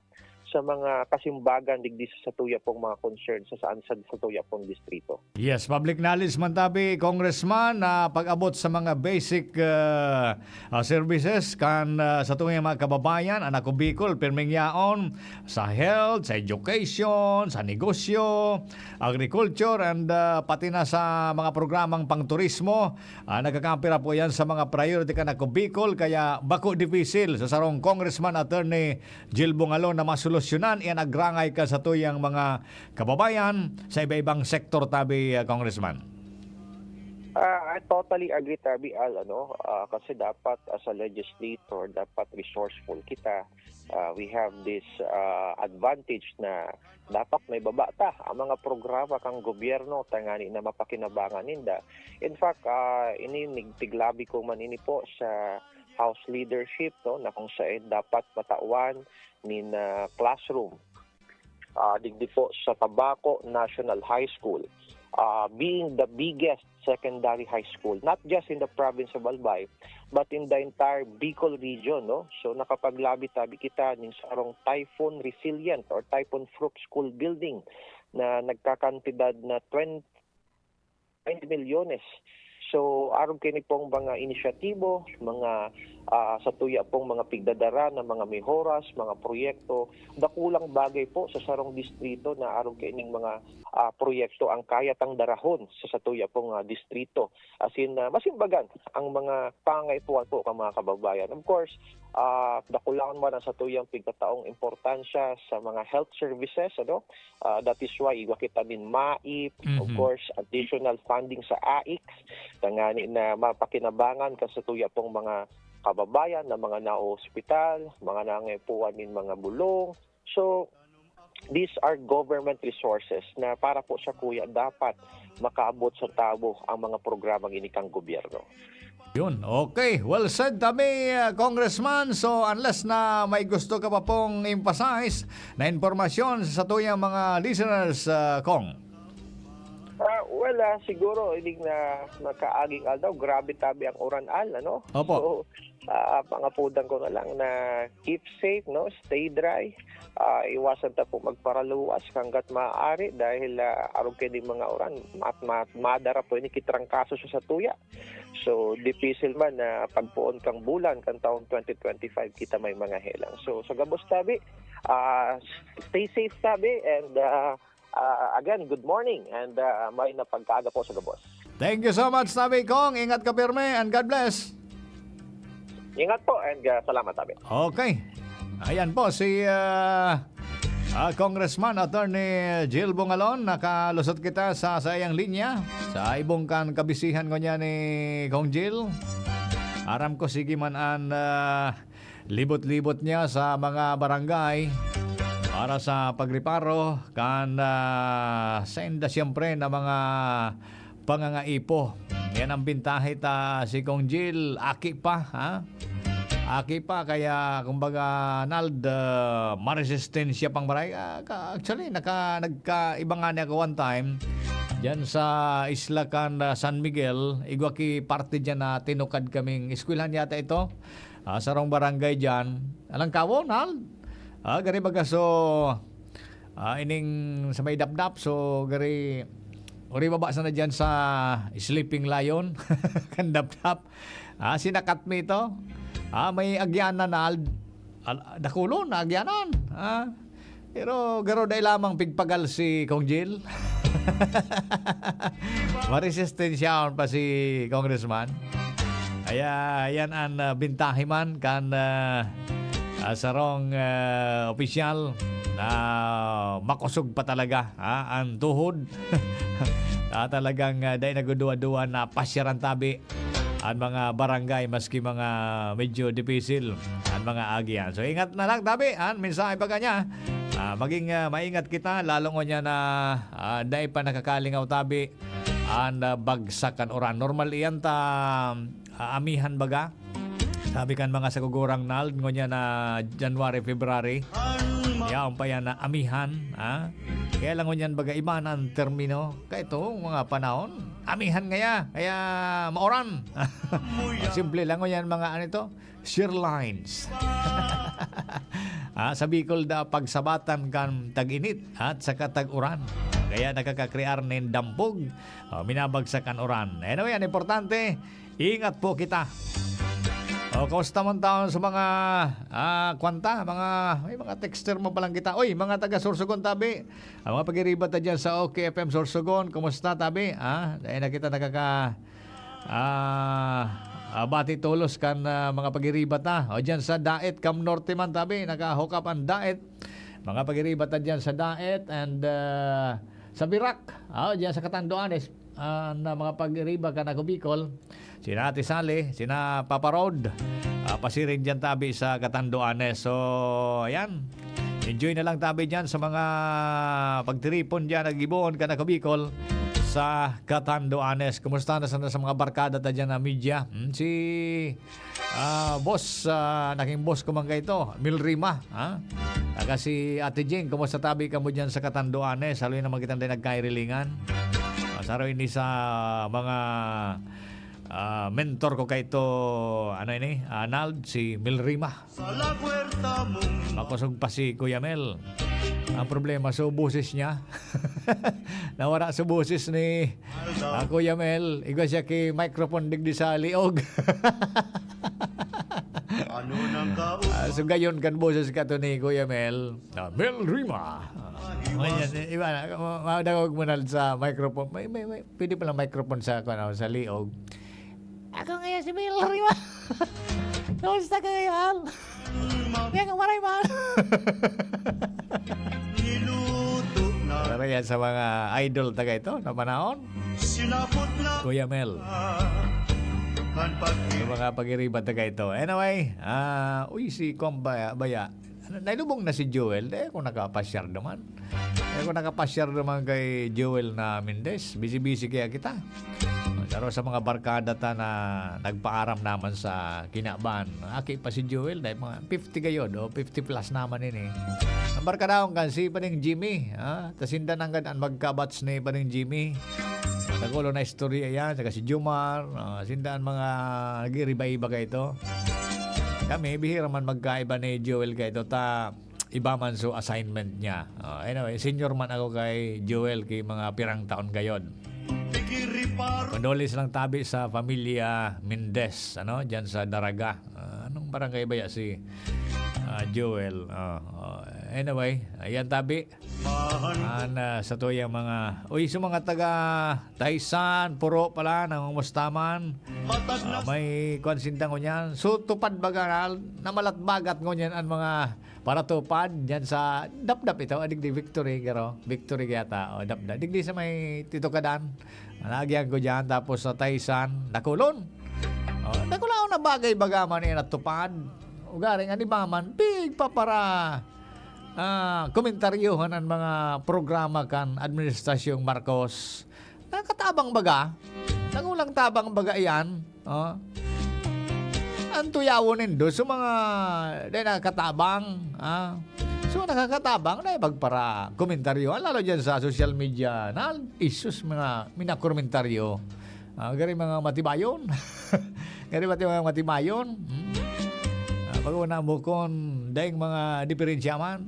sa mga kasimbagan digdi sa satuya pong mga concern sa saan sa satuya pong distrito. Yes, public knowledge man tabi, Congressman, na pag-abot sa mga basic, ah, ah, services kan, ah, satuyang mga kababayan, an Ako Bicol, pirming yaon sa health, sa education, sa negosyo, agriculture, and, ah, pati na sa mga programang pangturismo. Ah, nagkakampira po yan sa mga priority kan Ako Bicol, kaya bako dipisil sa sarong Congressman Attorney Jill Bungalon na masolusyonan iyan agrangay kan satuyang mga kababayan sa iba-ibang sektor tabi, ah, Congressman. Ah, I totally agree, Tabi Al, ano, ah, kasi dapat as a legislator, dapat resourceful kita. Ah, we have this, ah, advantage na dapat may baba ta ang mga programa kang gobyerno tangani na mapakinabangan ninda. In fact, ah, ini nigtiglabi ko man ini po sa House leadership, no, na kung saan dapat matawan nin, ah, classroom, ah, digdi po sa Tabaco National High School, ah, being the biggest secondary high school, not just in the province of Albay, but in the entire Bicol region, no? So, nakapaglabi tabi kita ning sarong typhoon resilient or typhoon proof school building na nagkakantidad na twenty milyones. So, arog kini pong mga inisyatibo, mga, ah, sa tuya pong mga pigdadara na mga mehoras, mga proyekto, dakulang bagay po sa sarong distrito na arog kaining mga, ah, proyekto ang kaya tang darahon sa, sa tuya pong, ah, distrito. As in, ah, masimbagan ang mga pangaipuhan po ng mga kababayan. Of course, ah, dakulaon man ang sa tuyang pigkataong importansya sa mga health services, ano? Ah, that is why igwa kita nin MAIP, of Mhm. course, additional funding sa AICS, tangani na mapakinabangan kan sa tuya pong mga kababayan na mga naohospital, mga nangaipuhan nin mga bulong. So, these are government resources na para po sa kuya dapat makaabot sa tawo ang mga programang ini kang gobyerno. Yun. Okay. Well said, tabi, ah, Congressman. So, unless na may gusto ka pa pong emphasize na impormasyon sa tuyang mga listeners, ah, Cong? Ah, well, ah, siguro, inig na makaaging aldaw, grabe tabi ang uran, Al, ano? Opo. So, ah, pangapudan ko na lang na keep safe, no? Stay dry. Ah, iwasan ta po magparaluwas hanggat maaari dahil, ah, arog kay di mga uran at ma-, madara po ini kitrangkaso sa, sa tuya. So, dipisil man na pagpoon kang bulan kan taong twenty twenty-five, kita may mga helang. So, sa gabos tabi, ah, stay safe tabi and, ah, ah, again, good morning and, ah, may na pagkaaga po sa gabos. Thank you so much, Tabi Cong. Ingat ka pirme and God bless. Ingat po and, ah, salamat, Tabi. Okay. Ayan po si, ah, ah, Congressman Attorney Jill Bungalon. Nakalusot kita sa saiyang linya. Sa ibong kan kabisihan ko niya ni Cong Jill. Aram ko sige man an, ah, libot-libot niya sa mga barangay para sa pagreparo kan, ah, senda siyempre na mga pangangaipo. Yan ang bintahe ta si Cong Jill, aki pa, ha? Aki pa, kaya kumbaga, Nald, ah, maresistensya pang baray. Ah, ka-, actually, naka-, nagkaiba nga niya ako one time, dyan sa isla kan, ah, San Miguel, igwa ki parte dyan na tinukad kaming eskwelahan yata ito. Ah, sarong barangay dyan. Alang kawo, Nald? Ah, gari baga so, ah, ining sa may dapdap, so gari, uri baba sana dyan sa Sleeping Lion, kan dapdap. Ah, sinakat mi ito. Ah, may agyanan, Nald. Al-, dakulon na agyanan. Ah, pero garo dai lamang pigpagal si Cong Jill. Maresistensyaon pa si Congressman. Kaya yan ang, ah, bintahe man kan, ah, ah, sarong, ah, opisyal na makosog pa talaga, ha, ang tuhod. Ah, talagang, ah, dai nagduduwa-duwa na pasyaran tabi ang mga barangay, maski mga medyo dipisil ang mga agihan. So, ingat na lang tabi, an mensahe pa kanya. Ah, maging, ah, maingat kita, lalo ngunyan na, ah, dai pa nakakalingaw tabi an, ah, bagsak kan uran. Normal iyan ta, ah, amihan baga. Sabi kan mga sagugurang, Nald, ngunyan na January, February, yaon pa yan na amihan, ha? Kaya lang ngunyan baga iba na ang termino. Kaya itong mga panahon, amihan ngaya, kaya mauran. Simple lang ngunyan mga ano ito, shear lines. Ah, sa Bicol da pagsabatan kan tag-init at saka tag-uran. Kaya nakakakrear nin dampog, o, minabagsak an uran. Anyway, ang importante, ingat po kita. O, kamusta man taon sa mga, ah, kwanta, mga, may mga texter mo palang kita. Uy, mga taga Sorsogon tabi, ang mga pag-iriba ta dyan sa OK F M Sorsogon, kumusta tabi? Ah, dahil na kita nakaka-, ah, ah, bati tolos kan, ah, mga pag-iriba ta. O, dyan sa Daet, Cam Norte man tabi, naka-hook up ang Daet. Mga pag-iriba ta dyan sa Daet and, ah, sa Birak. Ah, dyan sa Catanduanes. ah, na mga pag-iriba kan Ako Bicol. Sina Ate Sally, sina Papa Rod, ah, pasiring diyan tabi sa Catanduanes. So, ayan. Enjoy na lang tabi diyan sa mga pagtiripon diyan, naggibohon kan Ako Bicol sa Catanduanes. Kumusta na sana sa mga barkada ta diyan na media? Hmm, si, ah, boss, ah, naging boss ko man kaito, Mil Rima, ha? Taga si Ate Jing, kumusta tabi kamo diyan sa Catanduanes? Haloy naman kitang di nagkairilingan. Ah, saro ini sa mga, ah, mentor ko kaito, ano ini, Arnold, si Mil Rima. Sa la puerta mo. Makosog pa si Kuya Mel. Ang problema, so boses niya. Nawara sa boses ni, ah, Kuya Mel. Igwa siya ki microphone digdi sa liog. Ano nang kausap? Ah, so gayon kan boses ka to ni Kuya Mel. Ah, Mel Rima. Ah, ayan, iba na. Ma-, madagog mo na sa microphone. May, may, may, pwede pala microphone sa, ano, sa liog. Ako ngayon si Mel Rima. Kamusta ka ngayon? Kaya ka maray, man. Niluto na. Para yan sa mga idol taga ito, na panahon. Sinabot na. Kuya Mel. Kan pag- Sa mga pag-iriba taga ito. Anyway, ah, uy, si Kom Baya, Baya. Nailubong na si Joel. Dai ako nakapasyar naman. Dai ako nakapasyar naman kay Joel na Mendez. Busy-busy kaya kita. Pero sa mga barkada ta na nagpaaram naman sa kinaban, aki pa si Joel, dai mga fifty kayo, do, fifty plus naman ini. Ang barkadahon kan si Paring Jimmy, ha? Ta sinda nanggad an magkabats ni Paring Jimmy. Tagulo na istorya yan, saka si Jomar, ah, sinda an mga nag-iiba-iba kayo to. Kami, bihira man magkaiba ni Joel kayo to, ta iba man so assignment niya. Ah, anyway, senior man ako kay Joel kay mga pirang taon gayod. Condolence lang tabi sa pamilya Mendez, ano, diyan sa Daraga. Ah, anong barangay ba ya si, ah, Joel? Ah, oh, anyway, ayan tabi. An, ah, sa tuyang mga, uy, sa mga taga Taysan, Puro pala, nangumusta man? Ah, may kwan sindang ngunyan. So, tupad baga na, namalatbagat ngunyan ang mga paratupad diyan sa Dapdap ito, ah, digdi Victory, garo. Victory yata, o Dapdap. Digdi sa may Tito Kadan. Nalagyan ko diyan, tapos sa Taysan, Dakulon. O, dakulaon na bagay baga man yan natupad. Ugaring an iba man, big pa para, ah, komentaryohan ang mga programa kan Administrasyong Marcos. Nakatabang baga? Nagulang tabang baga iyan? Oh. Ang tuyawon nindo sa mga dai nakakatabang, ah. So, nakakatabang na ipagpara komentaryo, lalo dyan sa social media, na isus, mga minakomentaryo. Ah, gari mga matibayon. Gari pati mga matibayon. Hmm? Ah, pag-una mo kung daing mga diferensya man.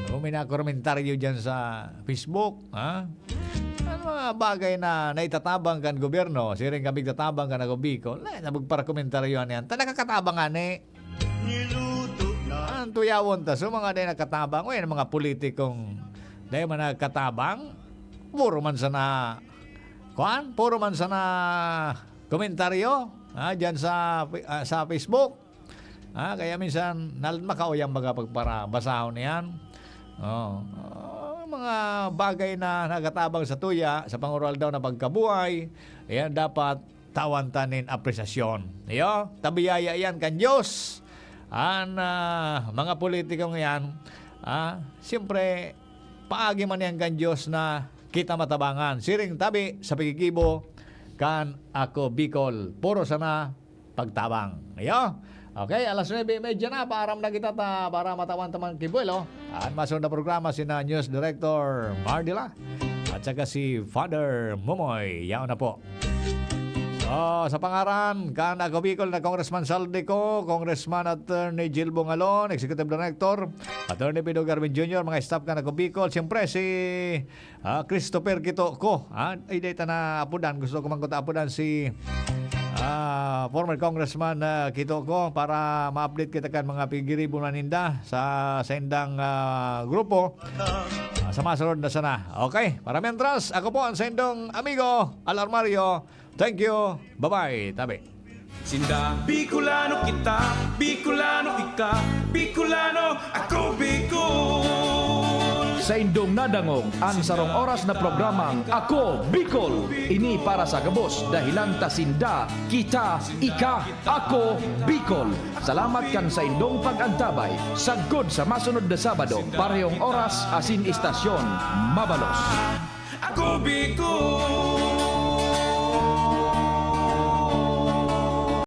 Kung minakomentaryo dyan sa Facebook, ha? Ano mga bagay na naitatabang kan gobyerno, siring kami tatabang kan Ako Bicol, eh, nabagpara komentaryo niyan, ta nakakatabang ani. Niluto na. Ang tuyawon ta, so mga dai nakatabang, o yan, mga politikong dai man nakatabang, puro man sana, kuan, puro man sana komentaryo, ha, dyan sa, ah, sa Facebook. Ah, kaya minsan, nal-, makauyang baga pagpara-, basahon niyan. Oh, ah, mga bagay na nagatabang sa tuya, sa panguraldaw na pagkabuhay, ayan, dapat tawan ta nin apresasyon. Iyo, tabiyaya yan kan Diyos. An, ah, mga politikong yan, ah, siyempre, paagi man yan kan Diyos na kita matabangan. Siring tabi sa pagkikibo kan Ako Bicol. Puro sana pagtabang. Iyo. Okay, alas nuebe y media na, paaram na kita ta, para matawan ta man ki buwelo. An masunod na programa, sina News Director Mardila at saka si Father Momoy. Yaon na po. So, sa pangaran kan Ako Bicol na Congressman Saldico, Congressman Attorney Jill Bongalon, Executive Director, Attorney Pido Garvin Junior, mga staff kan Ako Bicol, siyempre si Ah, Christopher Kitoko, ah, ay, dai ta na apodan. Gusto ko man kuta apodan si, ah, former Congressman, ah, Kitoko para ma-update kita kan mga pigiribo na ninda sa saindang, ah, grupo. Ah, sa masunod na sana. Okay, para mientras, ako po ang saindong amigo, Alarmario. Thank you. Bye-bye. Tabi. Sinda, Bicolano kita, Bicolano ika, Bicolano ako, Bicol. Saindong nadangog an sarong oras na programang Ako Bicol. Ini para sa gabos, dahelan ta sinda, kita, ika, Ako Bicol. Salamat kan saindong pag-antabay. Sagkod sa masunod na Sabado, parehong oras asin istasyon, mabalos. Ako Bicol!